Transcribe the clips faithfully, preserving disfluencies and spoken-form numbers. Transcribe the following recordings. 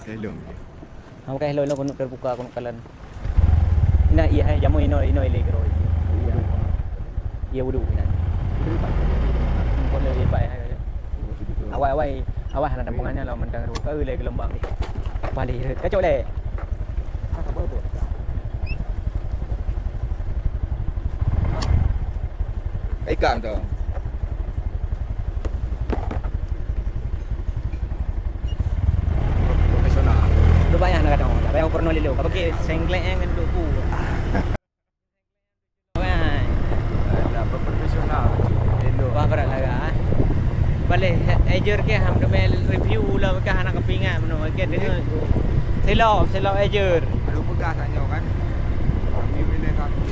Hello. Ha, bukan hello, hello, keuneuk teubuka, keuneuk kalon. Ina, iya, hai, jamu ino, ino ile kero. Iya, wudu ina. Kok le lipat, hai. Awai, awai, awai hana tampungan nyan lah, mantang ru. Kau le gelombang ni. Paling kacok le. Ikan tu. Profesional. Tu banyak nak kata, tak payah pernah lilo. Apa ke sengklek yang ngenduk ku. Wah. Alah, profesional. Elok. Wah, berat lah, ah. Baleh, ejer ke, ham demi review lah, ke hana kepingat menu, ke dengan silop, silop ejer. Aduh, pegas tak nyawa kan? Kami boleh kaki.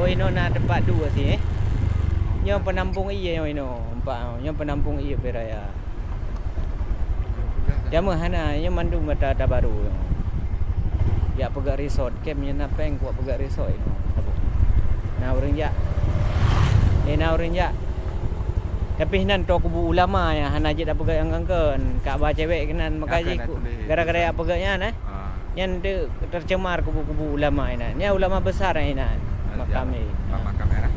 Oh, ino na tempat dua sih, eh. Nyoe penampung ié nyoe ino, empat, nyoe penampung ié Peraya. Jameuh hana, nyoe mandum mata tabaru. Jak peugah resort, kem nyan na péng kuat peugah resort ino. Na ureueng jak. Eh, na ureueng jak. Tapi nan to kubu ulama ya, hana jeuet tapeugah nyang kangkeun. Ka'bah cewek keunan, maka jih gara-gara jak peugah nyan, eh. Ah. Nyan deuek teucemar kubu-kubu ulama inan. Nyan ulama besar inan. Makam i. Makam i, nah.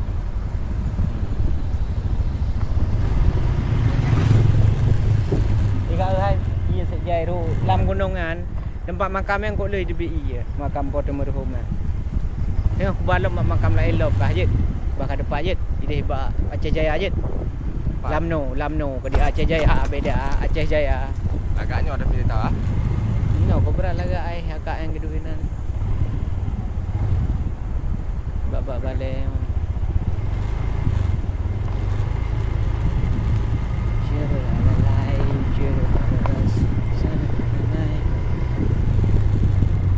Tiga hai, iya sejak ru lam gunungan, tempat makam yang kok leuh dibi iya, makam po teumeureuhom nyan. Tengok kubalom makam lain lom kah jeuet, bah ka teumpat jeuet, ideh bak Aceh Jaya jeuet. Lamno, Lamno, keu di Aceh Jaya, beda Aceh Jaya. Agak nyoe ada cerita, ah. Nyoe kobra lagak ai, agak yang kedudukan. Bak-bak balai.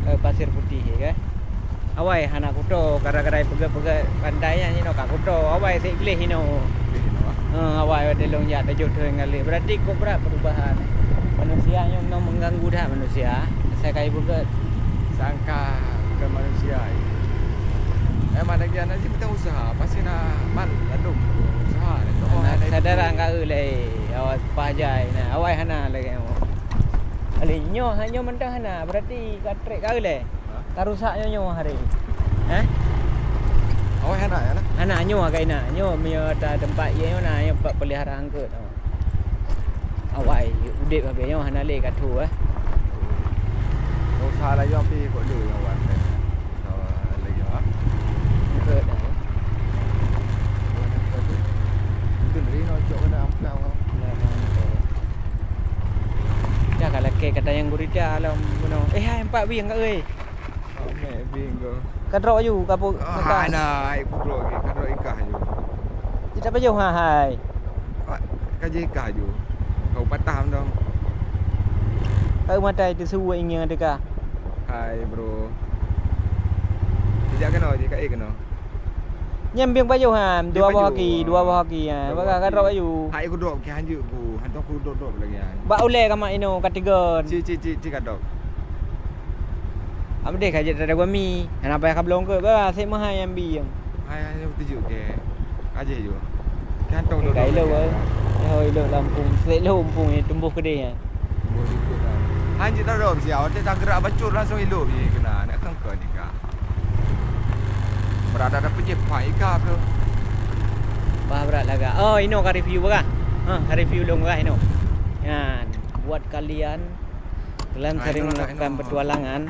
Eh, Pasir Putih, ya kan? Awai hana kuto, gara-gara peugah-peugah pantai nyan inoe ka kuto. Awai sik gleh inoe. Gleh inoe, ah. Ha, awai watèe lôn jak tujoh thôn ngaleh. Berarti kok brat perubahan. Manusia nyoe memang mengganggu that manusia. Asai kai beugèt. Sangka bukan manusia. Eh, mana dia nak cipta usaha, pasti nak mal, lalu usaha ni. Nah, sadar angka lé, awai pajai nah, awai hana lagi. Alèh nyoe, nyoe mantong hana, berarti ka trek ka lé. Ka rusak nyoe-nyoe hari. Hah? Awai hana ya lah. Hana nyoe agak inak. Nyoe meunyoe ata teumpat ié nyoe na nyoe pat pelihara angkot. Awai udép habéh nyoe hana lé ka thu eh. Rusak lah nyoe pi kok lé nyoe wan. Sawa lé nyoe ah. Angkot dah. Mungkin ri nyoe cok kena amplang. Dah ka lakèe kata nyang gurita lom bunoe. Eh hai empat bing ka euy. Amek binggo. Ka drop aju, ka pu-, ah, ka. Hana, ai kudrop lagi, ka drop ikah aju. Kita pajoh ha hai. Ka jih ikah aju. Kau patah mantong. Kau matai tu suwa ingat deka. Hai bro. Sejak kena je ka eh kena. Nyang bieng pajoh ha, dua boh haki, dua boh haki ha. Baka ka drop aju. Hai kudrop ke hanjut ku, hantom kudrop-drop lagi ha. Bak ulèe ka mak ino ka tigon. Cik cik cik cik ka drop. Abdeh ka jeuet tada guami. Hana payah ka blong keu. Ba sek meuhai nyang bi nyang. Hai hai tuju ke. Aje ju. Kantong dulu. Kai lo. Ho ilo lampung. Sek lo lampung ni tumbuh keudeh ya. Tumbuh sikit lah. Hanjit tada sia. Otak tak gerak bacur langsung ilo ni kena. Nak kengkon ni ka. Berada ada penyepah ika ke. Bah berat laga. Oh ino ka review bah. Ha ka review long bah ino. Nyan buat kalian Kalian sering melakukan petualangan,